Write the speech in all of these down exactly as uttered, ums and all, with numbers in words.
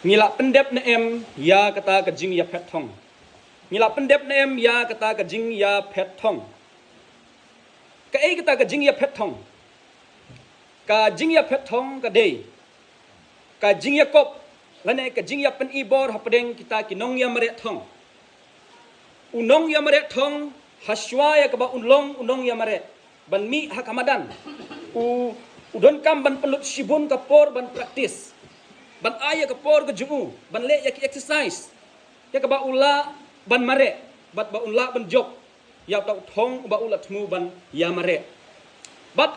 Ngi la pyndep ne em ïa kata ka jingïaphet thong? Ngi la pyndep ne em ïa kata ka jingïaphet thong? Kaei kata ka jingïaphet thong? Ka jingïaphet thong ka dei ka jingïakop lane ka jingïapynibor hapdeng kita ki nongïamareh thong. U nongïamareh thong, hashwa ïa kaba un long u nongïamareh, ban mih ha ka madan, u, u donkam ban pynlut shibun ka por ban practice, ban ai ïa ka por ka jong u ban leh ïa ki exercise, ïa kaba u lah ban mareh bad ba un lah ban jop ïa uta u thong uba u la thmu ban ïamareh. Bad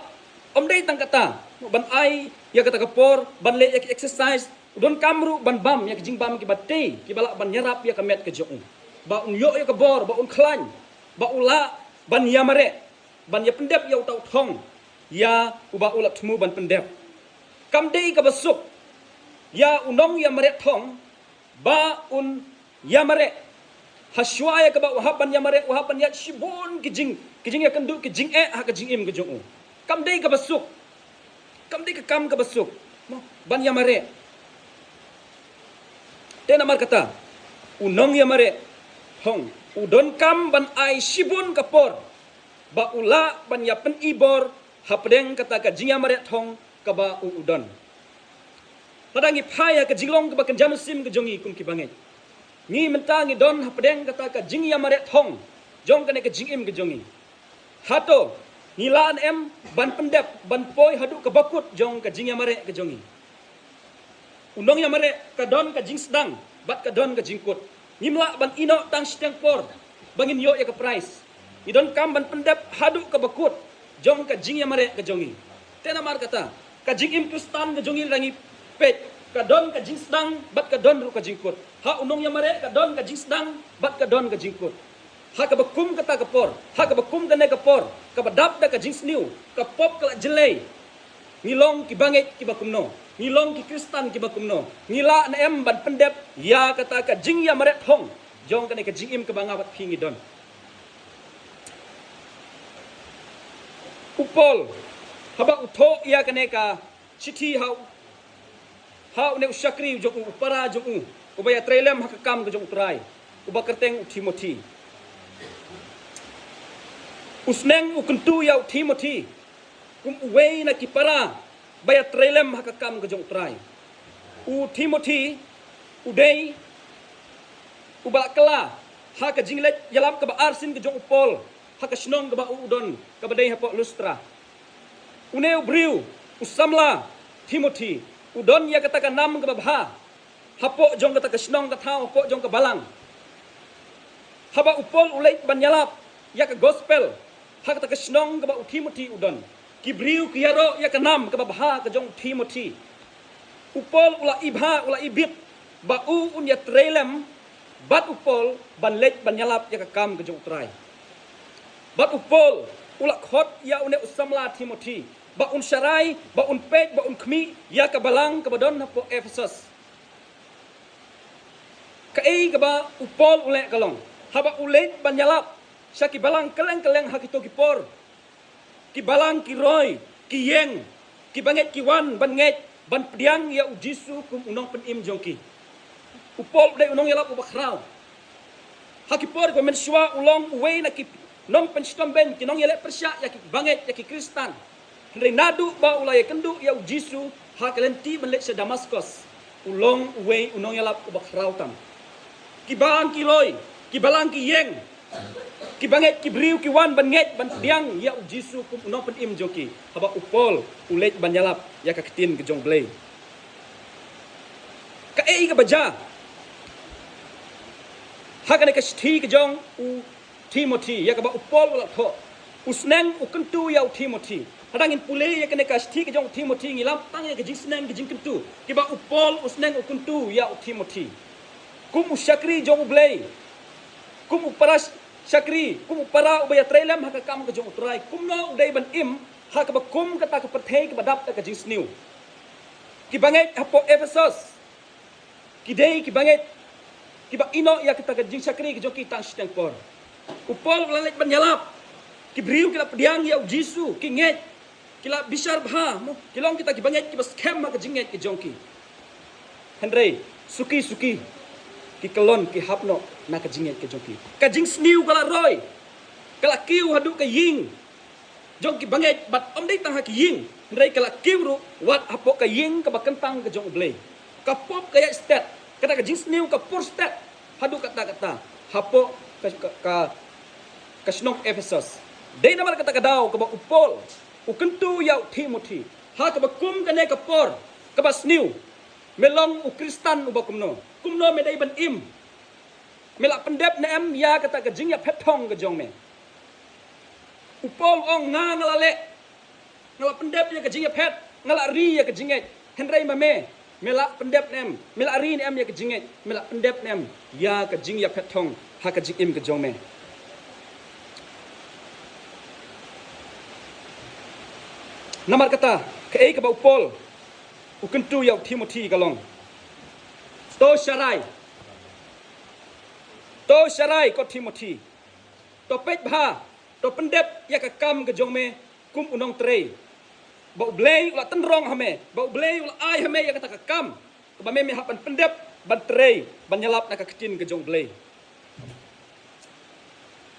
ym dei tang kata, ban ai ïa kata ka por ban leh ïa ki exercise, u donkam ruh ban bam ïa ki jingbam kiba tei kiba lah ban ïarap ïa ka met ka jong u, ba un ïoh ïa ka bor, ba un khlaiñ, ba u lah ban ïamareh, ban ïapyndep ïa uta u thong ïa uba u la thmu ban pyndep. Kam dei kaba suk ïa u nongïamareh thong ba un ïamareh, hashwa ïa kaba u hap ban ïamareh, u hap ban ïaid shibun ki jing, ki jingïakynduh, ki jingeh ha ka jingim ka jong u. Kam dei kaba suk, kam dei ka kam kaba suk, mo, ban ïamareh. Te namar kata, u nongïamareh thong u donkam ban ai shibun ka por ba u lah ban ïapynibor hapdeng kata ka jingïamareh thong kaba u, u don. Lada ngi phai ha ka jinglong kaba kynja mynsiem ka jong ngi kum ki bangeit, ngi mynta ngi don hapdeng kata ka jingïamareh thong jong kane ka jingim ka jong ngi. Hato ngi lah ne em ban pyndep ban poi haduh kaba kut jong ka jingïamareh ka jong ngi? U nongïamareh ka don ka jingsdang bad ka don ka jingkut. Ngim lah ban ïehnoh tang shiteng por ba ngin ïoh ïa ka prize. Ngi donkam ban pyndep haduh kaba kut jong ka jingïamareh ka jong ngi. Te namar kata, ka jingim Khristan ka jong ngi, lada ngi peit, ka don ka jingsdang bad ka don ruh ka jingkut. Ha u nongïamareh ka don ka jingsdang bad ka don ka jingkut. Ha kaba kum kata ka por, ha kaba kum kane ka por kaba dap da ka jingsniew, ka pop ka la jyllei, ngi long ki bangeit kiba kumno? Ngi long ki Khristan kiba kumno? Ngi lah ne em ban pyndep ïa kata ka jingïamareh thong jong kane ka jingim kaba nga bad phi ngi don? U Paul, haba u thoh ïa kane ka shithi ha u, ha une u shakri u jong u, u para jong u, uba ïatrei lem ha ka kam ka jong U Trai, uba kyrteng u Timothi. U sneng u kyntu ïa u Timothi kum uwei na ki para ba ïatrei lem ha ka kam ka jong U Trai. U Timothi u dei uba la kylla ha ka jingleit ïalap kaba arsien ka jong u Paul ha ka shnong kaba u, u don, kaba dei hapoh Lustra. Une u briew, u samla Timothi, u don ïa kata ka nam kaba bha hapoh jong kata ka shnong, ka thaw, hapoh jong ka balang. Haba u Paul u leit ban ïalap ïa ka gospel ha kata ka shnong kaba u Timothi u don, ki briew ki ïaroh ïa ka nam kaba bha ka jong u Timothi. U Paul u la ibha, u la ibit ba u un ïatrei lem bad u Paul ban leit ban ïalap ïa ka kam ka jong U Trai. Bad u Paul u la khot ïa une u samla Timothi ba un sharai, ba un peit, ba un khmih ïa ka balang kaba don hapoh Ephesus. Kaei kaba u Paul u leh ka long, haba u leit ban ïalap sha ki balang kylleng kylleng ha kito ki por, ki balang ki roi, ki ïeng, ki bangeit ki wan ban ngeit, ban pdiang ïa u Jisu kum u nongpynim jong ki. U Paul u dei u nongïalap uba khraw. Ha ki por kiba mynshuwa u long uwei na ki nongpynshitom bein, ki nongïaleh pyrshah ïa ki bangeit, ïa ki Khristan. Hynrei naduh ba u la ïakynduh ïa u Jisu ha ka lynti ban leit sha Damaskos, u long uwei u nongïalap uba khraw tam. Ki balang ki roi, ki balang ki ïeng, ki bangeit, ki briew ki wan ban ngeit, ban pdiang ïa u Jisu kum u nongpynim jong ki haba u Paul u leit ban ïalap ïa ka ktien ka jong U Blei. Kaei kaba jia ha kane ka shithi ka jong u Timothi, ïa kaba u Paul u la thoh? U sneng u kyntu ïa u Timothi. Hadang ngin pule ïa kane ka shithi ka jong u Timothi, ngi lap tang ïa ka jingsneng, ka jingkyntu, kiba u Paul u sneng u kyntu ïa u Timothi. Kum u shakri jong U Blei, kum u para shakri, kum u para uba ïatrei lem ha ka kam ka jong U Trai, kumno u dei ban im ha kaba kum kata ka pyrthei kaba dap da ka jingsniew? Ki bangeit hapoh Ephesus ki dei ki bangeit kiba ïehnoh ïa kata ka jingshakri ka jong ki tang shiteng por. U Paul u la leit ban ïalap, ki briew ki la pdiang ïa u Jisu, ki ngeit, ki la bishar bha, mo, ki long kita ki bangeit kiba skhem ha ka jingngeit ka jong ki. Hynrei Suki suki ki kyllon ki hap noh na ka jingngeit ka jong ki. Ka jingsniew ka la roi, ka la kiew haduh ka ïing jong ki bangeit, bad ym dei tang ha ki ïing, hynrei ka la kiew ruh wat hapoh ka ïing kaba kyntang ka jong U Blei. Ka pop ka ïaid stet, kata ka jingsniew ka pur stet haduh katta katta hapoh ka, ka, ka, ka shnong Ephesus. Dei namar kata ka daw kaba u Paul u kyntu ïa u Timothi ha kaba kum kane ka por kaba sniew. Me long u Khristan uba kumno? Kumno me dei ban im? Me la pyndep ne em ïa kata ka jingïaphet thong ka jong me? U Paul u ong, nga nga la leh, nga la pyndep ïa ka jingïaphet, nga la ri ïa ka jingngeit. Hynrei ma me, me la pyndep ne em? Me la ri ne em ïa ka jingngeit? Me la pyndep ne em ïa ka jingïaphet thong ha ka jingim ka jong me? Namar kata, kaei kaba u Paul u kyntu ïa u Timothi ka long, to sharai, to sharai ko Timothi. To peit bha, to pyndep ïa ka kam ka jong me kum u nongtrei, ba U Blei u la tynrong ha me, ba U Blei u la ai ha me ïa kata ka kam kaba me, me hap ban pyndep, ban trei, ban ïalap na ka ktien ka jong U Blei.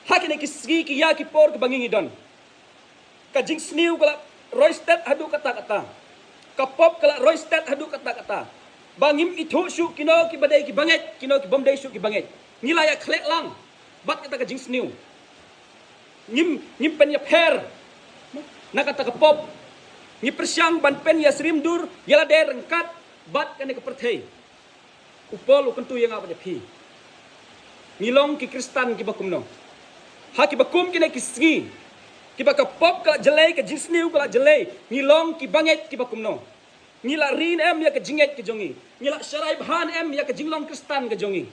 Ha kine ki sngi ki ïa ki por kaba ngi ngi don, ka jingsniew ka la roi stet haduh katta katta, ka pop ka la roi stet haduh katta katta, ba ngim ithuh shuh kino kiba dei ki bangeit, kino ki bym dei shuh ki bangeit. Ngi la ïakhleh lang bad kata ka jingsniew. Ngim, ngim pynïapher na kata ka pop. Ngi pyrshang ban pynïasyriem dur ïa lade ryngkat bad kane ka pyrthei. U Paul u kyntu ïa nga bad ïa phi, ngi long ki Khristan kiba kumno? Ha kiba kum kine ki sngi kiba ka pop ka la jlei, ka jingsniew ka la jlei, ngi long ki bangeit kiba kumno? Ngi la ri ne em ïa ka jingngeit ka jong ngi? Ngi la sharai bha ne em ïa ka jinglong Khristan ka jong ngi?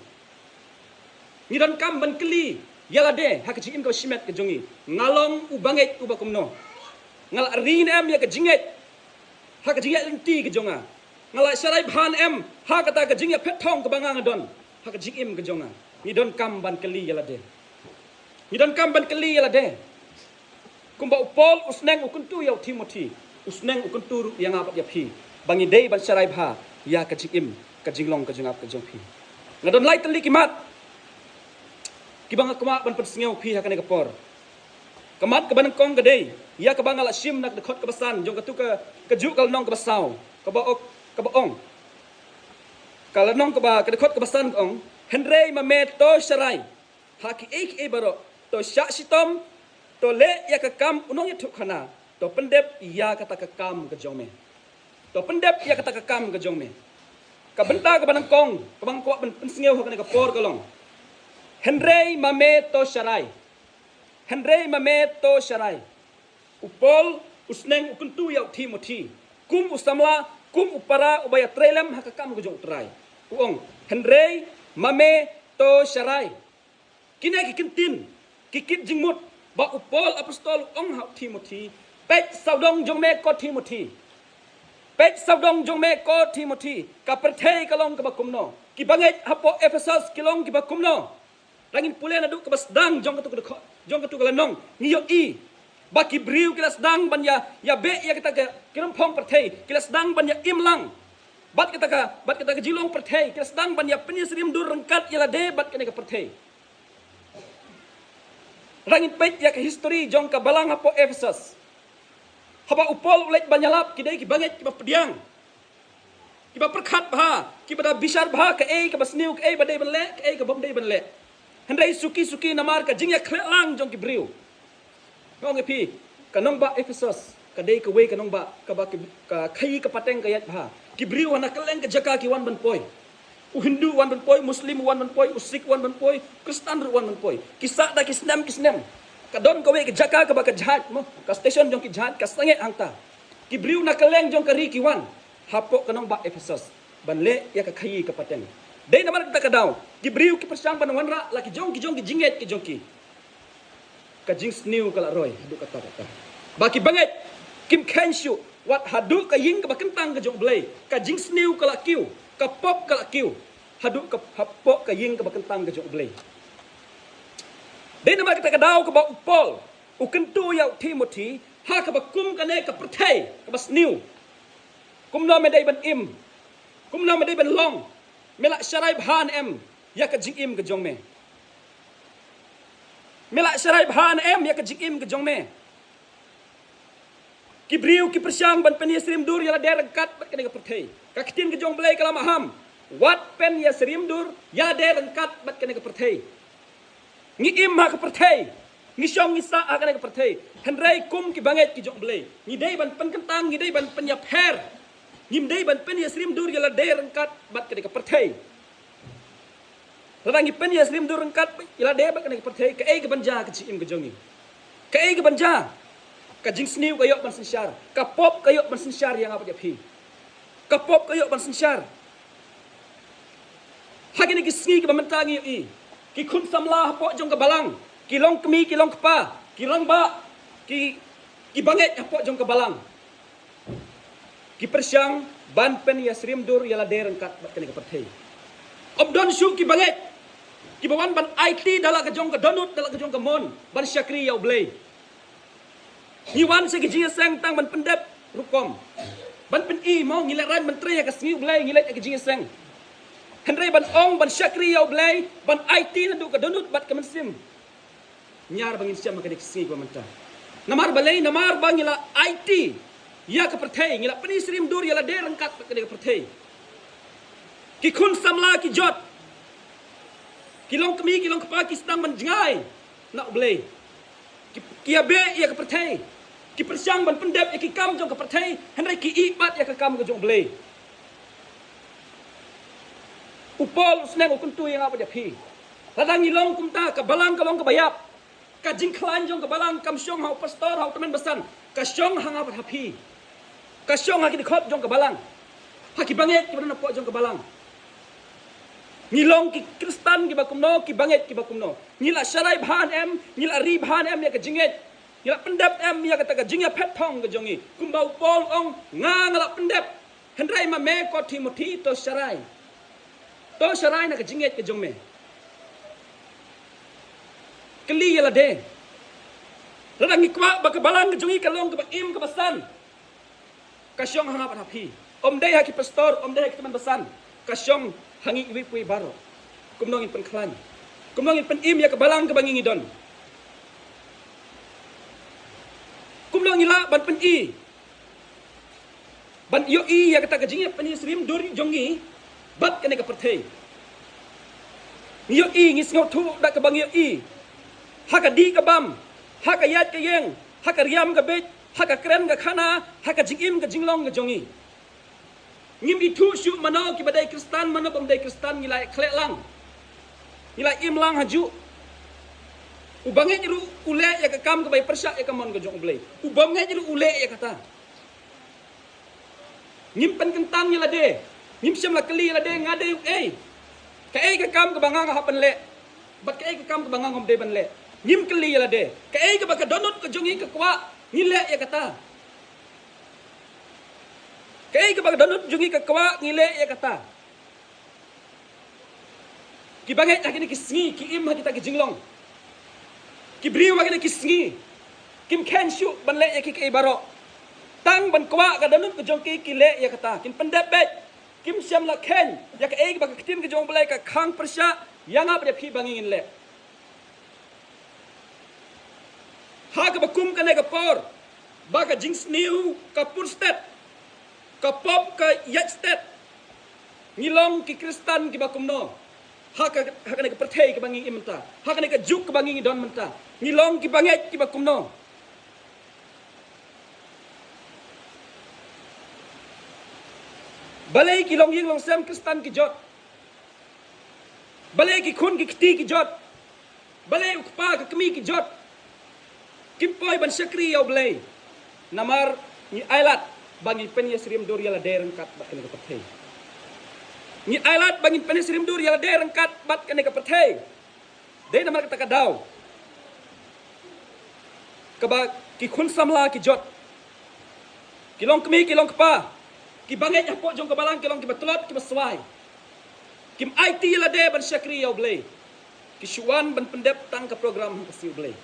Ngi donkam ban kylli ïa lade ha ka jingim kaba shimet ka jong ngi, nga long u bangeit uba kumno? Nga la ri ne em ïa ka jingngeit ha ka jingïaid lynti ka jong nga? Nga la sharai bha ne em ha kata ka jingïaphet thong kaba nga nga don ha ka jingim ka jong nga? Ngi donkam ban kylli ïa lade. Ngi donkam ban kylli ïa lade. Kumba u Paul u sneng u kyntu ïa u Timothi, u sneng u kyntu ruh ïa nga bad ïa phi, ba ngi dei ban sharai bha ïa ka jingim, ka jinglong, ka jingngap ka jong phi. Nga don lai tylli ki mat kiba nga kwah ban pynsngew phi ha kane ka por. Ka mat kaba nyngkong ka dei ïa kaba nga la shim na ka dkhot kaba san jong katu ka, kajuh ka lynnong kaba saw, kaba ok, kaba ong, ka lynnong kaba, ka dkhot kaba san ka ong, hynrei ma me to sharai ha kiei kiei baroh, to shah shitom, to leh ïa ka kam u nongïathuhkhana, to pyndep ïa kata ka kam ka jong me. To pyndep ïa kata ka kam ka jong me. Ka bynta kaba nyngkong kaba nga kwah ban pynsngew ha kane ka por ka long, hynrei ma me to sharai. Hynrei ma me to sharai. U Paul u sneng u kyntu ïa u Timothi kum u samla, kum u para uba ïatrei lem ha ka kam ka jong U Trai. U ong, hynrei ma me to sharai. Kine ki kyntien, ki kit jingmut ba u Paul apostol u ong ha u Timothi, peit sawdong jong me ko Timothi. Peit sawdong jong me ko Timothi, ka pyrthei ka long kaba kumno? Ki bangeit hapoh Ephesus ki long kiba kumno? Lada ngin pule naduh kaba sdang jong katu ka dkhot, jong katu ka lynnong, ngi ïohi ba ki briew ki la sdang ban ïa, ïa beh ïa kata ka, ki rymphong pyrthei, ki la sdang ban ïa im lang bad kata ka, bad kata ka jinglong pyrthei, ki la sdang ban ïa pynïasyriem dur ryngkat ïa lade bad kane ka pyrthei. Lada ngin peit ïa ka history jong ka balang hapoh Ephesus, haba u Paul u leit ban ïalap, ki dei ki bangeit kiba pdiang, kiba pyrkhat bha, kiba da bishar bha kaei kaba sniew, kaei ba dei ban leh, kaei ka bym dei ban leh. Hynrei suki suki namar ka jingïakhleh lang jong ki briew. Nga ong ïa phi, ka nongbah Ephesus ka dei kawei ka nongbah kaba ki, ka khaii ka pateng ka ïaid bha. Ki briew ha na kylleng ka jaka ki wan ban poi. U Hindu wan ban poi, Muslim wan ban poi, u Sikh wan ban poi, Khristan ruh wan ban poi. Ki sah da ki snem ki snem. Ka don kawei ka jaka kaba ka jhaid mo, ka station jong ki jhaid ka sangeh hangta. Ki briew na kylleng jong ka ri ki wan hapoh ka nongbah Ephesus ban leh ïa ka khaii ka pateng. Dei namar kata ka daw ki briew ki pyrshang ban wanrah la ki jong ki jong ki jingngeit ki jong ki. Ka jingsniew ka la roi haduh katta katta ba ki bangeit kim kheiñ shuh, wat haduh ka ïing kaba kyntang ka jong U Blei ka jingsniew ka la kiew, ka pop ka la kiew haduh ka, hapoh ka ïing kaba kyntang ka jong U Blei. Dei namar kata ka daw kaba u Paul u kyntu ïa u Timothi ha kaba kum kane ka pyrthei kaba sniew. Kumno me dei ban im? Kumno me dei ban long? Me la sharai bha ne em ïa ka jingim ka jong me? Me la sharai bha ne em ïa ka jingim ka jong me? Ki briew ki pyrshang ban pynïasyriem dur ïa lade ryngkat bad kane ka pyrthei. Ka ktien ka jong U Blei ka la maham, wat pynïasyriem dur ïa lade ryngkat bad kane ka pyrthei. Ngi im ha ka pyrthei, ngi shong ngi sah ha kane ka pyrthei. Hynrei kum ki bangeit ki jong U Blei, ngi dei ban pynkyntang, ngi dei ban pynïapher. Ngim dei ban pynïasyriem dur ïa lade ryngkat bad kane ka pyrthei. Lada ngi pynïasyriem dur ryngkat ïa lade bad kane ka pyrthei, kaei ka ban jia ka jingim ka jong ngi? Kaei ka ban jia? Ka jingsniew ka ïoh ban synshar, ka pop ka ïoh ban synshar ïa nga bad ïa phi. Ka pop ka ïoh ban synshar. Ha kine ki sngi kiba mynta ngi ïohi, ki khun samla hapoh jong ka balang, ki long kmie, ki long kpa, ki rangbah, ki, ki bangeit hapoh jong ka balang, ki pyrshang ban pynïasyriem dur ïa lade ryngkat bad kane ka pyrthei. Ym don shuh ki bangeit kiba wan ban aiti da la ka jong ka dohnud, da la ka jong ka mon, ban shakri ïa U Blei. Ngi wan sha ki jingïaseng tang ban pyndep rukom, ban pyni mo, ngi lehrain ban trei ha ka sngi U Blei, ngi leit ha ki jingïaseng. Hynrei ban ong ban shakri ïa U Blei, ban aiti naduh ka dohnud bad ka mynsiem, ñiar ba ngin shem ha kane ka sngi ba mynta. Namar balei? Namar ba ngi la aiti ïa ka pyrthei, ngi la pynïasyriem dur ïa lade ryngkat bad kane ka pyrthei. Ki khun samla ki jot, ki long kmie, ki long kpa, ki sdang ban jngai na U Blei. Ki, ki ïabeh ïa ka pyrthei, ki pyrshang ban pyndep ïa ki kam jong ka pyrthei, hynrei ki ïeh pat ïa ka kam ka jong U Blei. U Paul u sneng u kyntu ïa nga bad ïa phi, lada ngi long kumta, ka balang ka long kaba ïap. Ka jingkhlaiñ jong ka balang kam shong ha u pastor, ha u tymmen basan, ka shong ha nga bad ha phi. Ka shong ha ki dkhot jong ka balang, ha ki bangeit kiba don hapoh jong ka balang. Ngi long ki Khristan kiba kumno, ki bangeit kiba kumno? Ngi la sharai bha ne em, ngi la ri bha ne em ïa ka jingngeit? Ngi la pyndep ne em ïa kata ka jingïaphet thong ka jong ngi, kumba u Paul u ong, nga, nga la pyndep. Hynrei ma me ko Timothi, to sharai. To sharai na ka jingngeit ka jong me. Kylli ïa lade. Lada ngi kwah ba ka balang ka jong ngi ka long kaba im kaba san, ka shong ha nga bad ha phi. Ym dei ha ki pastor, ym dei ha ki tymmen basan, ka shong ha ngi iwei pa iwei baroh. Kumno ngin pynkhlaiñ? Kumno ngin pynim ïa ka balang kaba ngi ngi don? Kumno ngi lah ban pyni, ban ïohi ïa kata ka jingïapynïasyriem dur jong ngi bad kane ka pyrthei? Ngi ïohi, ngi sngewthuh da kaba ngi ïohi ha ka dih ka bam, ha ka ïaid ka ïeng, ha ka riam ka beit, ha ka kren ka khana, ha ka jingim ka jinglong ka jong ngi. Ngim ithuh shuh mano kiba dei Khristan, mano bym dei Khristan, ngi la khleh lang, ngi la im lang hajuh. U bangeit ruh u leh ïa ka kam kaba pyrshah ïa ka mon ka jong U Blei. U bangeit ruh u leh ïa kata. Ngim pynkyntang ïa lade. Ngim shym la kylli ïa lade, nga dei uei? Kaei ka kam kaba nga nga hap ban leh, bad kaei ka kam kaba nga ngam dei ban leh? Ngim kylli ïa lade. Kaei kaba ka dohnud ka jong ngi ka kwah, ngi leh ïa kata. Kaei kaba ka dohnud jong ngi ka kwah, ngi leh ïa kata. Ki bangeit ha kine ki sngi ki im ha kita ki jinglong. Ki briew ha kine ki sngi kim kheiñ shuh ban leh ïa ki kaei baroh. Tang ban kwah ka dohnud ka jong ki, ki leh ïa kata. Kin pyndep beit. Kim shym la kheiñ ïa kaei ba ka ktien ka jong U Blei ka khang pyrshah ïa nga bad ïa phi ba ngi ngin leh. Ha kaba kum kane ka por, ba ka jingsniew ka pur stet, ka pop ka ïaid stet, ngi long ki Khristan kiba kumno? Ha ka, ha kane ka pyrthei kaba ngi im mynta, ha kane ka juk kaba ngi ngi don mynta, ngi long ki bangeit kiba kumno? Balei ki longïing longsem Khristan ki jot? Balei ki khun ki kti ki jot? Balei u kpa ka kmie ki jot? Kim poi ban shakri ïa U Blei. Namar ngi ailad ba ngin pynïasyriem dur ïa lade ryngkat bad kane ka pyrthei. Ngi ailad ba ngin pynïasyriem dur ïa lade ryngkat bad kane ka pyrthei. Dei namar kata ka daw kaba ki khun samla ki jot, ki long kmie, ki long kpa, ki bangeit hapoh jong ka balang ki long kiba tlot, kiba swai. Kim aiti ïa lade ban shakri ïa U Blei. Ki shu wan ban pyndep tang ka program ha ka sngi U Blei.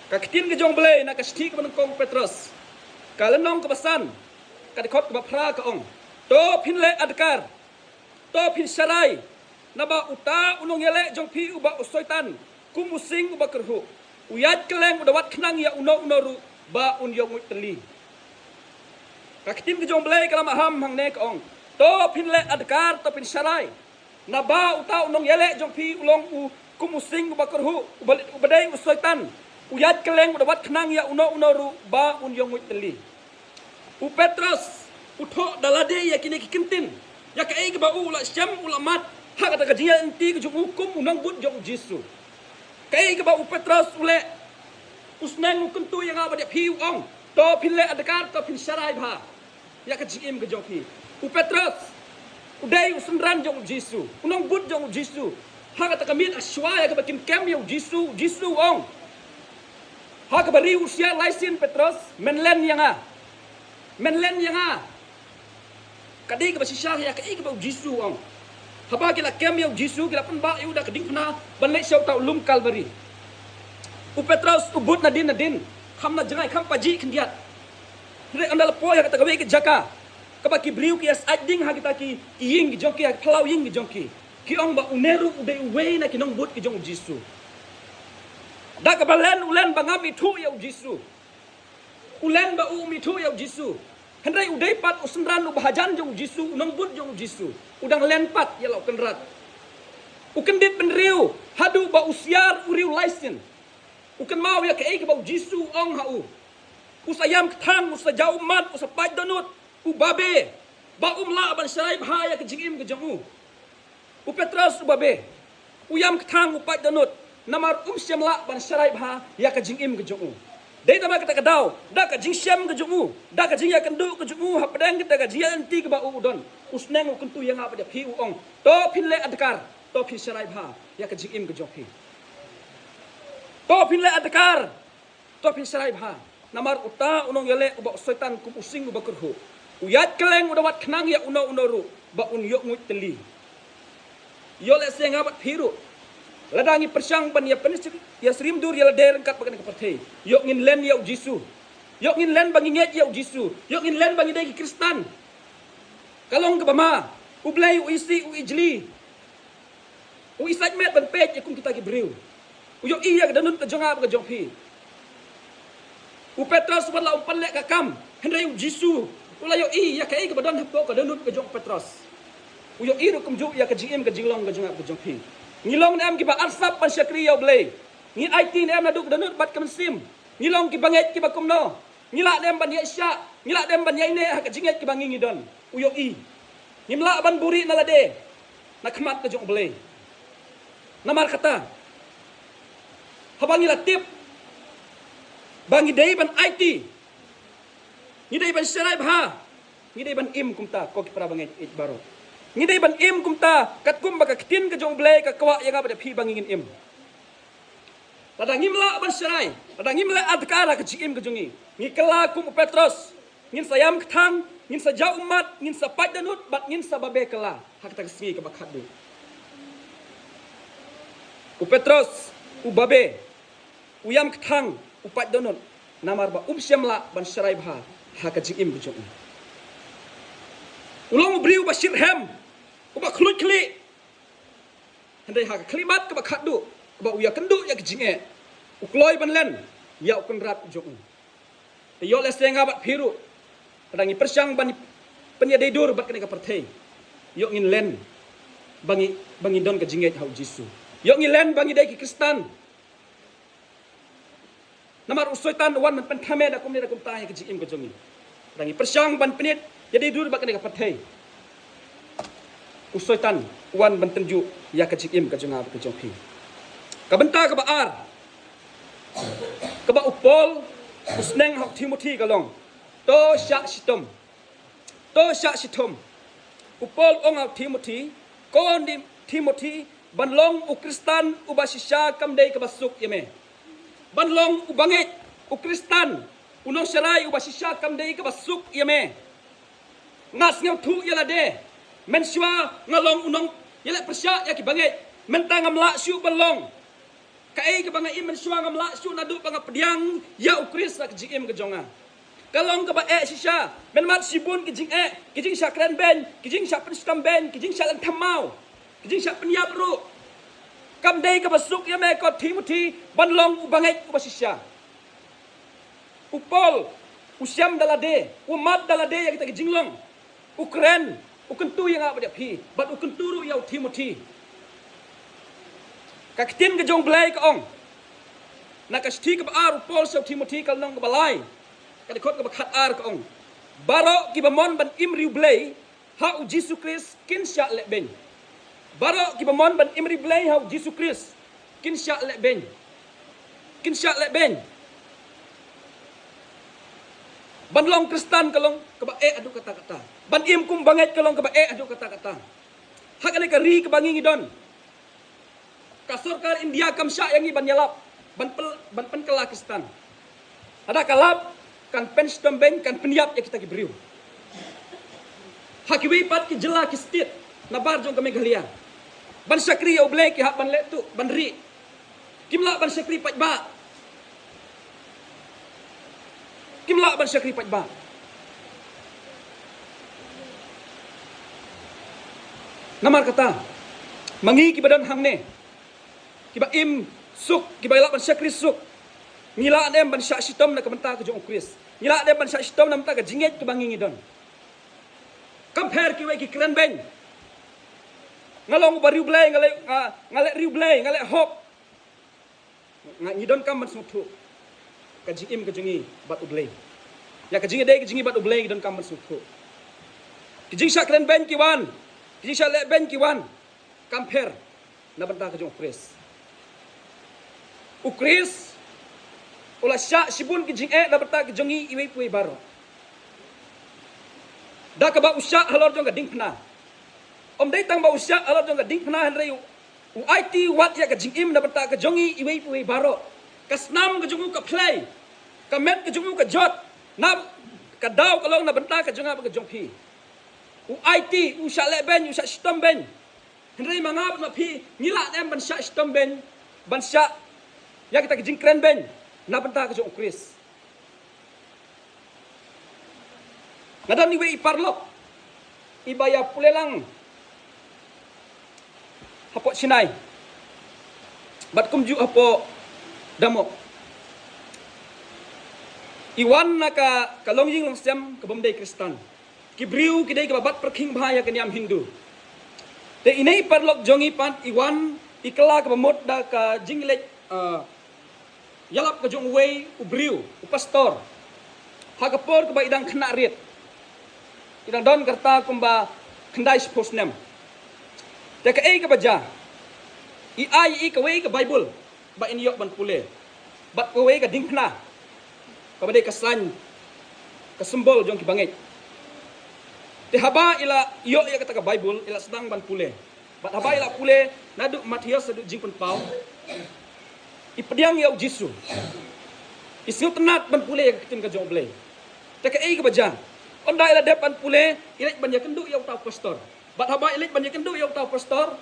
Ka ktien ka jong U Blei na ka shithi kaba nyngkong Petros, ka lynnong kaba san, ka dkhot kaba phra ka ong, to phin leh adkar, To phin sharai, naba uta u nongïaleh jong phi uba u Soitan, kum u sing uba kyrhuh, u ïaid kylleng u da wad khnang ïa uno uno ruh ba un ïoh nguid tylli. Ka ktien ka jong U Blei ka la maham hangne ka ong, to phin leh adkar, to phin sharai. Naba uta u nongïaleh jong phi u long u kum u sing uba kyrhuh, uba, uba dei u Soitan. U ïaid kylleng u da wad khnang ïa uno uno ruh ba un ïoh nguid tylli. U Petros u thoh da lade ïa kine ki kyntien, ïa kaei kaba u la shem u la mad ha kata ka jingïaid lynti ka jong u kum u nongbud jong u Jisu. Kaei kaba u Petros u leh, u sneng u kyntu ïa nga bad ïa phi u ong, to phin leh adkar, to phin sharai bha ïa ka jingim ka jong phi. U Petros u dei u synran jong u Jisu, u nongbud jong u Jisu. Ha kata ka miet, ha shuwa ïa kaba kin kem ïa u Jisu, u Jisu u ong ha kaba ri u siar lai sien, Petros, men len ïa nga. Men len ïa nga. Ka dei kaba shisha ïa kaei kaba u Jisu u ong. Haba ki la kem ïa u Jisu, ki la pynbah ïa u da ka diengphna ban leit sha uta u lum Kalbari. U Petros u bud nadien nadien, kham na jngai, kham pajih khyndiat. Hynrei ynda la poi ha kata kawei ka jaka kaba ki briew ki ïasaid ding ha kita ki, ki ïing ki jong ki, ha ki phyllaw ïing ki jong ki, ki ong ba une ruh u dei uwei na ki nongbud ki jong u Jisu. Da kaba len u len ba ngam ithuh ïa u Jisu. U len ba u um ithuh ïa u Jisu. Hynrei u dei pat u synran uba hajan jong u Jisu, u nongbud jong u Jisu. U dang len pat ïa la u Kynrad. U kyndit bynriew haduh ba u siar u riew lai sien. U kynmaw ïa kaei kaba u Jisu u ong ha u. U sa ïam kthang, u sa jaw ummat, u sa pait dohnud, u babe, ba um lah ban sharai bha ïa ka jingim ka jong u. U Petros u babe, u ïam kthang, u pait dohnud, namar um shym lah ban sharai bha ïa ka jingim ka jong u. Dei namar kata ka daw, da ka jingshem ka jong u, da ka jingïakynduh ka jong u hapdeng kata ka jingïaid lynti kaba u, u don, u sneng u kyntu ïa nga bad ïa phi u ong, to phin leh adkar, to phin sharai bha ïa ka jingim ka jong phi. To phin leh adkar, to phin sharai bha. Namar uta u nongïaleh uba u Soitan kum u sing uba kyrhuh, u ïaid kylleng u da wad khnang ïa uno uno ruh ba un ïoh nguid tylli. Ïoh lehse nga bad phi ruh, lada ngi pyrshang ban ïa pyn-, ïa syriem dur ïa lade ryngkat bad kane ka pyrthei, ïoh ngin len ïa u Jisu. Ïoh ngin len ba ngi ngeit ïa u Jisu. Ïoh ngin len ba ngi dei ki Khristan. Ka long kaba ma, U Blei u isih, u ijli. U isaid met ban peit ïa kum kita ki briew. U ïohi ïa ka dohnud ka jong nga bad ka jong phi. U Petros wat la um pynleh ka kam, hynrei u Jisu u la ïohi ïa kaei kaba don hapoh ka dohnud ka jong u Petros. U ïohi ruh kumjuh ïa ka jingim ka jinglong ka jong nga bad ka jong phi. Ngi long ne em kiba arsap ban shakri ïa U Blei? Ngi aiti ne em naduh ka dohnud bad ka mynsiem? Ngi long kiba ngeit kiba kumno? Ngi lah ne em ban ïaishah? Ngi lah ne em ban ïaineh ha ka jingngeit kaba ngi ngi don? U ïohi. Ngim lah ban buhrieh na lade na khmat ka jong U Blei. Namar kata, haba ngi la tip ba ngi dei ban aiti, ngi dei ban sharai bha, ngi dei ban im kumta, ko ki para bangeit baroh. Ngi dei ban im kumta katkum ba ka ktien ka jong U Blei ka kwah ïa nga bad ïa phi ba ngi ngin im. Lada ngim lah ban sharai, lada ngim lah adkar ha ka jingim ka jong ngi, ngi kylla kum u Petros. Ngin sa ïam kthang, ngin sa jaw ummat, ngin sa pait dohnud bad ngin sa babe kylla ha kata ka sngi kaba khatduh. U Petros u babe, u ïam kthang, u pait dohnud, namar ba um shym lah ban sharai bha ha ka jingim ka jong u. U long u briew uba shitrhem, uba khluit khlieh. Hynrei ha ka khyllipmat kaba khatduh, kaba u ïakynduh ïa ka jingeh, u kloi ban len ïa u Kynrad u jong u. Te ïoh lehse nga bad phi ruh, lada ngi pyrshang ban pynïadei dur bad kane ka pyrthei, ïoh ngin len ba ngi, ba ngi don ka jingngeit ha u Jisu. Ïoh ngin len ba ngi dei ki Khristan. Namar u Soitan u wan ban pynthame da kumne da kumta ïa ka jingim ka jong ngi. Lada ngi pyrshang ban pynïadei dur bad kane ka pyrthei, u Soitan u wan ban tynjuh ïa ka jingim ka jong nga bad ka jong phi. Ka bynta kaba ar kaba u Paul u sneng ha u Timothi ka long, to shah shitom. To shah shitom. U Paul u ong ha u Timothi, ko Timothi, ban long u Khristan uba shisha kam dei kaba suk ïa me. Ban long u bangeit, u Khristan, u nongsharai uba shisha kam dei kaba suk ïa me. Nga sngewthuh ïa lade, mynshuwa nga long u nongïaleh pyrshah ïa ki bangeit. Mynta ngam lah shuh ban long. Kaei kaba nga im mynshuwa ngam lah shuh naduh ba nga pdiang ïa u Khrist ha ka jingim ka jong nga. Ka long kaba eh shisha. Mynmat shibun ki jingeh, ki jingshah kren beiñ, ki jingshah pynshitom beiñ, ki jingshah lynthem maw, ki jingshah pynïap ruh, kam dei kaba suk ïa me ko Timothi ban long u bangeit uba shisha. U Paul u shem da lade, u mad da lade ïa kita ki jinglong. U kren, u kyntu ïa nga bad ïa phi, bad u kyntu ruh ïa u Timothi. Ka ktien ka jong U Blei ka ong, na ka shithi kaba ar u Paul sha u Timothi, ka lynnong kaba lai, ka dkhot kaba khat ar, ka ong: Baroh kiba mon ban im ri U Blei ha u Jisu Khrist kin shah leh beiñ. Baroh kiba mon ban im ri U Blei ha u Jisu Khrist kin shah leh beiñ. Kin shah leh beiñ. Ban long Khristan ka long kaba eh haduh katta katta. Ban im kum bangeit ka long kaba eh haduh katta katta. Ha kane ka ri kaba ngi ngi don, ka sorkar India kam shah ïa ngi ban ïalap ban pel, ban pynkylla Khristan. Lada ka lap, kan pynshitom beiñ, kan pynïap ïa kita ki briew. Ha kiwei pat ki jylla, ki state na bar jong ka Meghalaya, ban shakri ïa U Blei ki hap ban leh tuh, ban rieh. Kim lah ban shakri paidbah. Kim lah ban shakri paidbah. Namar kata, ma ngi kiba don hangne, kiba im suk, kiba lah ban shakri suk, ngi lah ne em ban shah shitom na ka bynta ka jong U Khrist? Ngi lah ne em ban shah shitom na bynta ka jingngeit kaba ngi ngi don? Kam pher kiwei ki kren beiñ. Nga long uba ri U Blei, nga leh, nga, nga leh ri U Blei, nga leh hok. Nga, ngi donkam ban sngewthuh ka jingim ka jong ngi bad U Blei. Ïa ka jingïadei ka jong ngi bad U Blei ngi donkam ban sngewthuh. Ki jingshah kren beiñ ki wan, ki jingshah leh beiñ ki wan. Kam pher na bynta ka jong U Khrist. U Khrist u la shah shibun ki jingeh na bynta ka jong ngi iwei pa iwei baroh. Da kaba u shah halor jong ka diengphna. Ym dei tang ba u shah halor jong ka diengphna, hynrei u, u aiti wat ïa ka jingim na bynta ka jong ngi iwei pa iwei baroh. Ka snam ka jong u ka phlei, ka met ka jong u ka jot. Na ka daw ka long na bynta ka jong nga bad ka jong phi. U aiti, u shah leh beiñ, u shah shitom beiñ. Hynrei ma nga bad ma phi, ngi lah ne em ban shah shitom beiñ, ban shah ïa kita ki jingkren beiñ na bynta ka jong U Khrist? Nga don iwei i paralok iba ïa pule lang hapoh Chennai bad kumjuh hapoh Damoh. I wan na ka, ka longïing longsem kaba ym dei Khristan. Ki briew ki dei kiba bat pyrkhing bha ïa ka niam Hindu. Te ine i paralok jong ngi pat i wan, i kylla kaba mut da ka jingleit, ah, ïalap ka jong uwei u briew, u pastor, ha ka por kaba i dang khynnah rit. I dang don ka rta kumba khyndai shiphew snem. Te kaei kaba jia? I ai ïa i kawei ka Baibl ba in ïoh ban pule, bad kawei ka diengphna kaba dei ka sign, ka symbol jong ki bangeit. Te haba i la ïoh ïa kata ka Baibl, i la sdang ban pule. Bad haba i la pule naduh Mathaios haduh Jingpynpaw, i pdiang ïa U Jisu. I sngewtynnad ban pule ïa ka ktien ka jong U Blei. Te kaei kaba jia? Ynda i la dep ban pule, i leit ban ïakynduh ïa uta u pastor. Bad haba i leit ban ïakynduh ïa uta u pastor,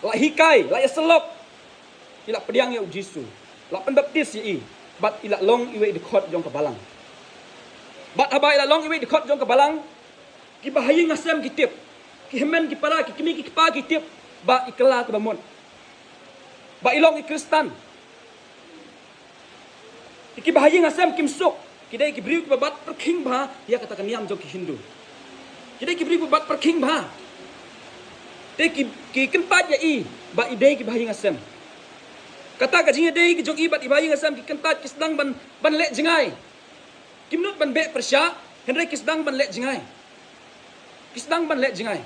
la hikai, la ïasyllok, i la pdiang ïa U Jisu, la pynbaptis ïa i, bad i la long iwei i dkhot jong ka balang. Bad haba i la long iwei i dkhot jong ka balang, ki bahaïing hasem ki tip, ki hynmen ki para, ki kmie ki kpa ki tip ba i kylla kaba mut, ba i long i Khristan. Ki bahaïing hasem kim suk, ki dei ki briew kiba bat pyrkhing bha ïa kata ka niam jong ki Hindu. Ki dei ki briew kiba bat pyrkhing bha. Te ki, ki kyntait ïa i ba i dei ki bahaïing hasem. Kata ka jingïadei ka jong i bad i bahaïing hasem ki kyntait, ki sdang ban, ban leh jngai. Kim nud ban beh pyrshah, hynrei ki sdang ban leh jngai. Ki sdang ban leh jngai.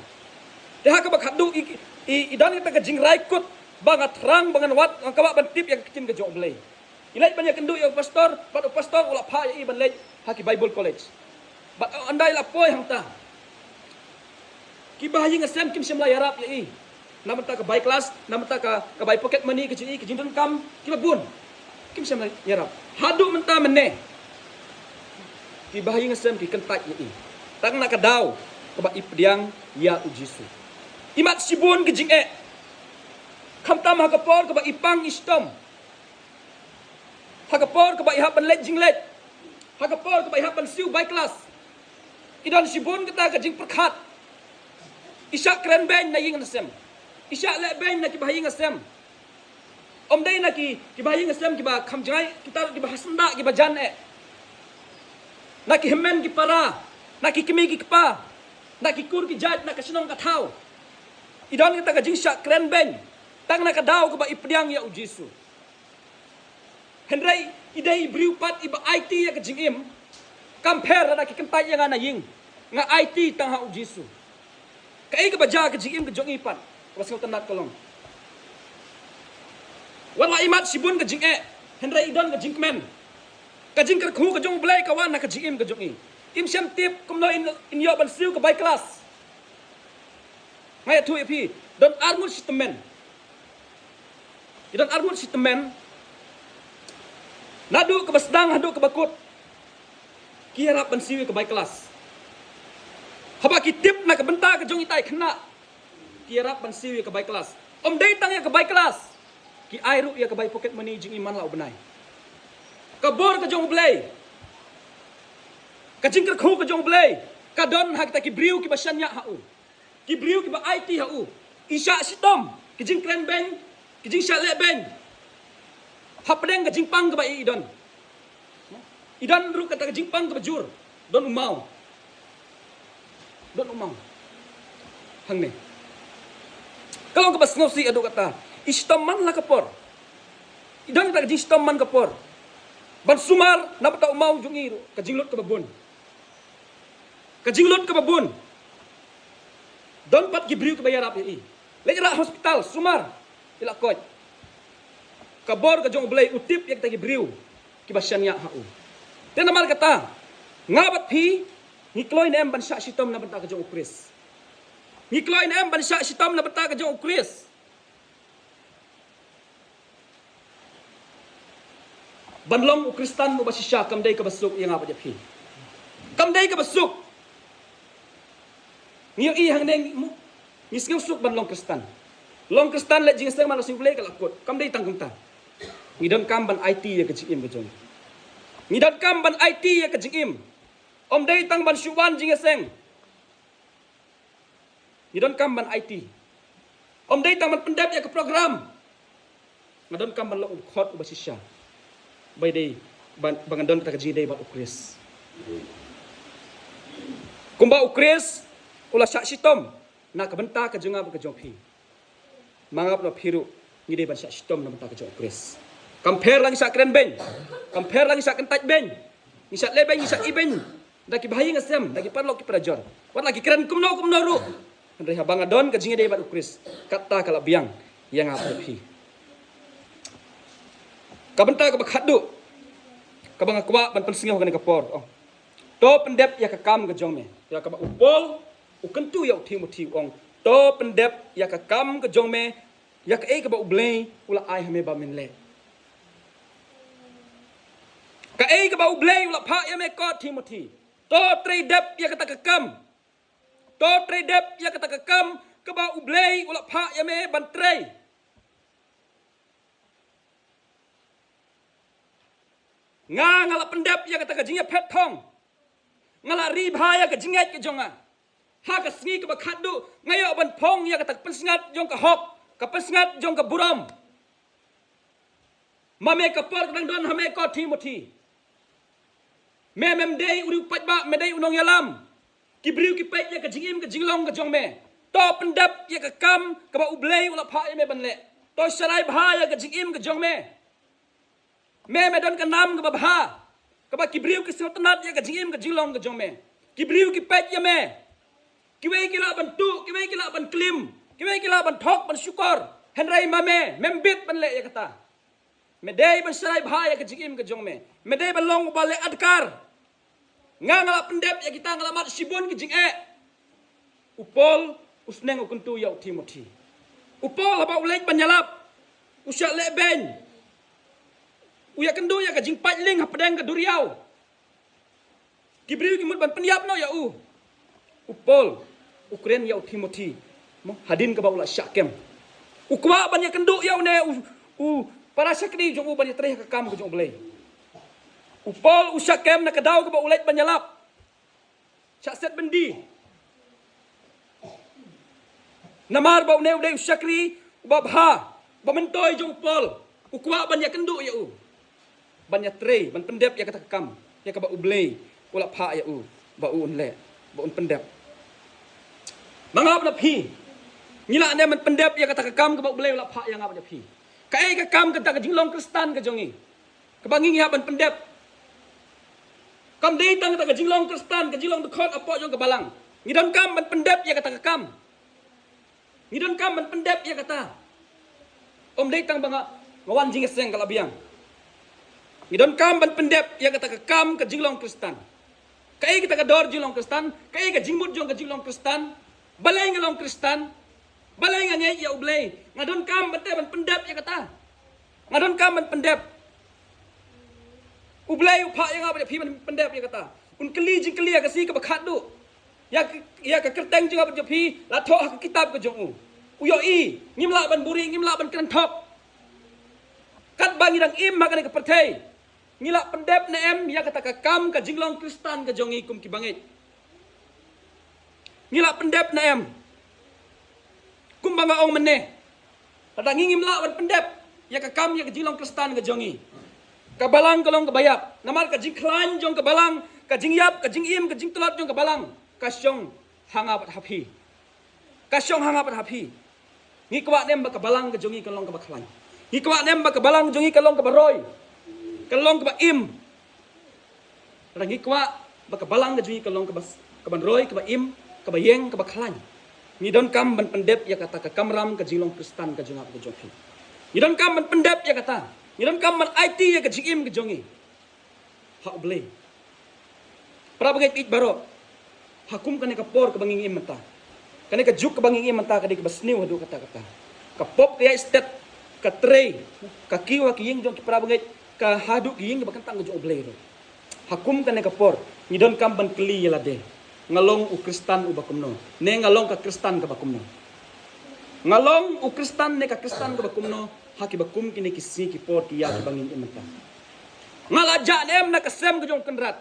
Te ha kaba khatduh i, i, i don kata ka jingrai kut ba nga thrang, ba ngan wad, nga kwah ban tip ïa ka ktien ka jong U Blei. I leit ban ïakynduh ïa u pastor, bad u pastor u la phah ïa i ban leit ha ki Bible college. Bad ynda i la poi hangta, ki bahaïing hasem kim shym la ïarap ïa i. Na bynta ka bai klas, na bynta ka, ka bai pocket money ka jong i, ka jingdonkam kiba bun, kim shym la ïarap. Haduh mynta mynne ki bahaïing hasem ki kyntait ïa i, tang na ka daw kaba i pdiang ïa U Jisu. I mad shibun ki jingeh. Khamtam ha ka por kaba i pang i shitom, ha ka por kaba i hap ban leit jingleit, Ha ka por kaba i hap ban siew bai klas, i don shibun kata ka jingpyrkhat. I shah kren beiñ na ïing na sem. I shah leh beiñ na kiba ha ïing ha sem. Ym dei na ki, kiba ha ïing ha sem kiba kham jngai, kita kiba ha syndah kiba jan eh. Na ki hynmen ki para, na ki kmie ki kpa, na ki kur ki jait, na ka shnong ka thaw. I don kata ka jingshah kren beiñ tang na ka daw kaba i pdiang ïa u Jisu. Hynrei i dei i briew pat iba aiti ïa ka jingim. Kam pher lada ki kyntait ïa nga na ïing, nga aiti tang ha u Jisu. Kaei kaba jia ka jingim ka jong i pat? Kaba sngewtynnat ka long, wat la i mad shibun ka jingeh, hynrei i don ka jingkmen. Ka jingkyrkhu ka jong U Blei ka wan na ka jingim ka jong i. Im shym tip kumno in, in ïoh ban siew ka bai klas. Nga ïathuh ïa phi, don arngut shi tymmen. Ki don arngut shi tymmen. Naduh kaba sdang haduh kaba kut, ki ïarap ban siew ïa ka bai klas. Haba ki tip na ka bynta ka jong itai i khynnah, ki ïarap ban siew ïa ka bai klas. Ym dei tang ïa ka bai klas, ki ai ruh ïa ka bai pocket money jong i man la u bnai. Ka bor ka jong U Blei, ka jingkyrkhu ka jong U Blei, ka don ha kita ki briew kiba shaniah ha u. Ki briew kiba aiti ha u. I shah shitom ki jingkren beiñ, ki jingshah leh beiñ hapdeng ka jingpang kaba i don. I don ruh kata ka jingpang kaba jur. Don u maw. Don u maw hangne. Ka long kaba sngewsih haduh katta. I shitom man la ka por. I don kata ka jingshitom man ka por ban sumar na bynta u maw jong i ruh, ka jinglut kaba bun. Ka jinglut kaba bun. Don pat ki briew kiba ïarap ïa i. Leit rah hospital, sumar, i la koit. Ka bor ka jong U Blei, u tip ïa kita ki briew kiba shaniah ha u. Te namar kata, nga bad phi ngi kloi ne em ban shah shitom na bynta ka jong U Khrist? Ngi kloi ne em ban shah shitom na bynta ka jong U Khrist? Ban long u Khristan uba shisha kam dei kaba suk ïa nga bad ïa phi. Kam dei kaba suk. Ngi ïohi hangne ngi, ngi sngew suk ban long Khristan. Long Khristan, leit jingïaseng man la shu leh ka la kut. Kam dei tang kumta. Ngi donkam ban aiti ïa ka jingim ka jong ngi. Ngi donkam ban aiti ïa ka jingim. Ym dei tang ban shu wan jingïaseng. Ngi donkam ban aiti. Ym dei tang ban pyndep ïa ka program. Nga donkam ban long u dkhot uba shisha. Ba dei ban, ba ngan don kata ka jingïadei bad U Khrist. Kumba U Khrist u la shah shitom na ka bynta ka jong nga bad ka jong phi. Ma nga bad phi ruh ngi dei ban shah shitom na bynta ka jong U Khrist. Kam pher la ngi shah kren beiñ, kam pher la ngi shah kyntait beiñ, ngi shah leh beiñ, ngi shah i beiñ da ki bahaïing hasem, da ki paralok ki parajor, wat la ki kren kumno kumno ruh. Hynrei haba nga don ka jingïadei bad U Khrist, kata ka la biang ïa nga bad phi. Ka bynta kaba khatduh kaba nga kwah ban pynsngew ha kane ka por, oh. To pyndep ïa ka kam ka jong me. Ïa kaba u Paul u kyntu ïa u Timothy, u ong, to pyndep ïa ka kam ka jong me, ïa kaei kaba U Blei u la ai ha me ba men leh. Kaei kaba U Blei u la phah ïa me ko Timothy, to trei dep ïa kata ka kam. To trei dep ïa kata ka kam kaba U Blei u la phah ïa me ban trei. Nga, nga la pyndep ïa kata ka jingïaphet thong. Nga la ri bha ïa ka jingngeit ka jong nga. Ha ka sngi kaba khatduh nga ïoh ban phong ïa kata ka pynsngat jong ka hok, ka pynsngat jong ka burom. Ma me ka por ka dang don ha me ko Timothy. Me mem dei u riewpaidbah, me dei u nongïalam. Ki briew ki peit ïa ka jingim ka jinglong ka jong me. To pyndep ïa ka kam kaba U Blei u la phah ïa me ban leh. To sharai bha ïa ka jingim ka jong me. Me, me don ka nam kaba bha, kaba ki briew ki sngewtynnat ïa ka jingim ka jinglong ka jong me. Ki briew ki peit ïa me. Kiwei ki lah ban tuh, kiwei ki lah ban klim, kiwei ki lah ban thok ban shukor. Hynrei ma me mem bit ban leh ïa kata. Me dei ban sharai bha ïa ka jingim ka jong me. Me dei ban long uba leh adkar. Nga, nga la pyndep ïa kita, nga la mad shibun ki jingeh. U Paul u sneng u kyntu ïa u Timothy. U Paul haba u leit ban ïalap, u shah leh beiñ, u ïakynduh ïa ka jingpait lieng hapdeng ka duriaw. Ki briew ki mut ban pynïap noh ïa u. U Paul u kren ïa u Timothy, mo, hadien kaba u la shah kem. U kwah ban ïakynduh ïa une u, u para shakri jong u ban ïatrei ha ka kam ka jong U Blei. U Paul u shah kem na ka daw kaba u leit ban ïalap. Shah set byndi. Namar ba une u dei u shakri uba bha, ba myntoi jong u Paul. U kwah ban ïakynduh ïa u, ban ïatrei, ban pyndep ïa kata ka kam, ïa kaba U Blei u la phah ïa u ba u un leh, ba un pyndep. Ma nga bad phi, ngi lah ne em ban pyndep ïa kata ka kam kaba U Blei u la phah ïa nga bad phi? Kaei ka kam kata ka jinglong Khristan ka jong ngi kaba ngi hap ban pyndep? Kam dei tang kata ka jinglong Khristan, ka jinglong dkhot hapoh jong ka balang. Ngi donkam ban pyndep ïa kata ka kam. Ngi donkam ban pyndep ïa kata. Ym dei tang ba nga, nga wan jingïaseng ka la biang. Ngi donkam ban pyndep ïa kata ka kam ka jinglong Khristan. Kaei kata ka dor jinglong Khristan? Kaei ka jingmut jong ka jinglong Khristan? Balei nga long Khristan? Balei nga ngeit ïa U Blei? Nga donkam ban te ban pyndep ïa kata. Nga donkam ban pyndep. U Blei u phah ïa nga bad ïa phi ban pyndep ïa kata. Un kylli jingkylli ïa ka sngi kaba khatduh. Ïa ka, ïa ka kyrteng jong nga bad jong phi la thoh ha ka kitab ka jong u. U ïohi, ngim lah ban buhrieh, ngim lah ban kren thok. Katba ngi dang im ha kane ka pyrthei, ngi lah pyndep ne em ïa kata ka kam ka jinglong Khristan ka jong ngi kum ki bangeit? Ngi lah pyndep ne em? Kumba nga ong mynne, lada ngi ngim lah ban pyndep ïa ka kam, ïa ka jinglong Khristan ka jong ngi, ka balang ka long kaba ïap. Namar ka jingkhlaiñ jong ka balang, ka jingïap, ka jingim, ka jingtlot jong ka balang, ka shong ha nga bad ha phi. Ka shong ha nga bad ha phi. Ngi kwah ne em ba ka balang ka jong ngi kan long kaba khlaiñ? Ngi kwah ne em ba ka balang ka jong ngi kan long kaba roi, kan long kaba im? Lada ngi kwah ba ka balang ka jong ngi kan long kaba, kaban roi, kaba im, kaba ïeng, kaba khlaiñ, ngi donkam ban pyndep ïa kata ka kamram ka jinglong Khristan ka jong nga bad ka jong phi. Ngi donkam ban pyndep ïa kata. Ngi donkam ban aiti ïa ka jingim ka jong ngi ha U Blei. Para bangeit baroh, ha kum kane ka por kaba ngi im mynta, kane ka juk kaba ngi im mynta ka dei kaba sniew haduh katta katta. Ka pop ka ïaid stet, ka trei, ka kiew ha ki ïing jong ki para bangeit, ka haduh ki ïing kiba kyntang ka jong U Blei ruh. Ha kum kane ka por ngi donkam ban kylli ïa lade, nga long u Khristan uba kumno, ne nga long ka Khristan kaba kumno? Nga long u Khristan ne ka Khristan kaba kumno ha kiba kum kine ki sngi ki por ki ïa kiba ngin im mynta? Nga la jah ne em na ka sem ka jong u Kynrad?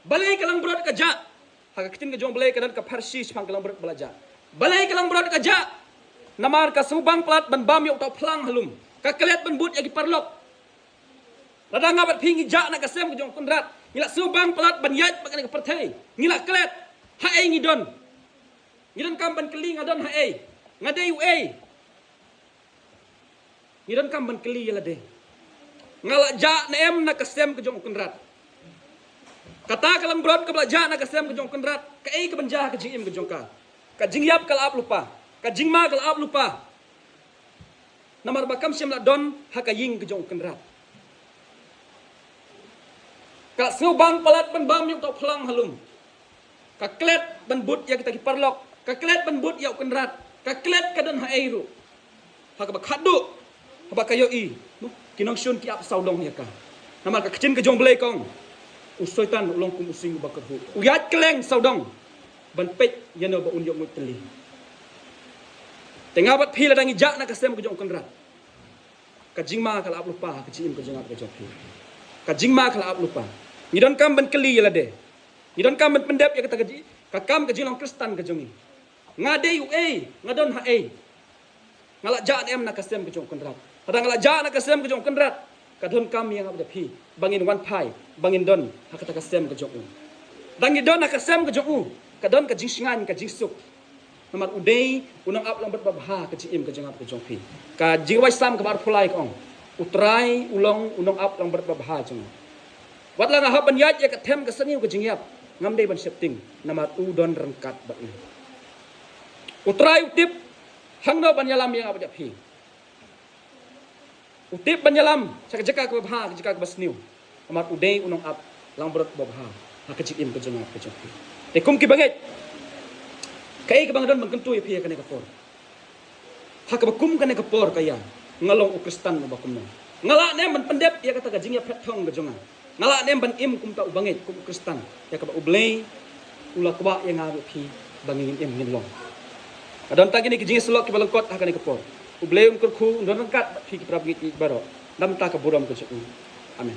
Balei ka langbrot ka jah? Ha ka ktien ka jong U Blei ka don ka pharshi shaphang ka langbrot ba la jah. Balei ka langbrot ka jah? Namar ka sngewbang palat ban bam ïa uta u phlang ha lum, ka klet ban bud ïa ki paralok. Lada nga bad phi ngi jah na ka sem ka jong u Kynrad, ngi la sngewbang palat ban ïaid bad kane ka pyrthei, ngi la klet. Haei ngi don? Ngi donkam ban kylli, nga don haei? Nga dei uei? Ngi donkam ban kylli ïa lade, nga la jah ne em na ka sem ka jong u Kynrad? Kata ka langbrot kaba la jah na ka sem ka jong u Kynrad, kaei kaban jia ha ka jingim ka jong ka? Ka jingïap ka la ap lypa, ka jingma ka la ap lypa. Namar ba kam shym la don ha ka ïing ka jong u Kynrad. Ka sngewbang palat ban bam ïa uta u phlang ha lum, ka klet ban bud ïa kita ki paralok, ka klet ban bud ïa u Kynrad, ka klet ka don haei ruh. Ha kaba khatduh, haba ka ïohi, ki nongshun ki ap sawdong ïa ka. Namar ka ktien ka jong U Blei ka ong, u Soitan u long kum u sing uba kyrhuh, u ïaid kylleng sawdong ban peit ïano ba un ïoh nguid tylli. Te nga bad phi lada ngi jah na ka sem ka jong u Kynrad, ka jingma ka la ap lypa ha ka jingim ka jong nga bad ka jong phi. Ka jingma ka la ap lypa. Ngi donkam ban kylli ïa lade, ngi donkam ban pyndep ïa kata ka ji, ka kam ka jinglong Khristan ka jong ngi. Nga dei uei? Nga don haei? Nga la jah ne em na ka sem ka jong u Kynrad? Lada nga la jah na ka sem ka jong u Kynrad, ka donkam ïa nga bad ïa phi ba ngin wan phai, ba ngin don ha kata ka sem ka jong u. Lada ngi don ha ka sem ka jong u, ka don ka jingshngaiñ, ka jingsuk. Namar u dei u nongap langbrot babha ha ka jingim ka jong nga bad ka jong phi. Ka Jingrwai Salm kaba arphew lai ka ong, U Trai u long u nongap langbrot babha jong nga. Wat la nga hap ban ïaid ïa ka them ka sniew ka jingïap, ngam dei ban sheptieng, namar u don ryngkat bad nga. U Trai u tip hangno ban ïalam ïa nga bad ïa phi. U tip ban ïalam sha ka jaka kaba bha, ka jaka kaba sniew. Namar u dei u nongap langbrot babha ha ka jingim ka jong nga bad ka jong phi. Te kum ki bangeit, kaei kaba nga don ban kyntu ïa phi ha kane ka por? Ha kaba kum kane ka por ka ïa, nga long u Khristan uba kumno? Nga lah ne em ban pyndep ïa kata ka jingïaphet thong ka jong nga? Nga lah ne em ban im kum uta u bangeit, kum u Khristan ïa kaba U Blei u la kwah ïa nga bad phi ba ngin im, ngin long? Ka don tang kine ki jingïasyllok kiba lyngkot ha kane ka por. U Blei un kyrkhu, un don ryngkat bad phi ki para bangeit baroh, na ka bynta ka burom ka jong u. Amen.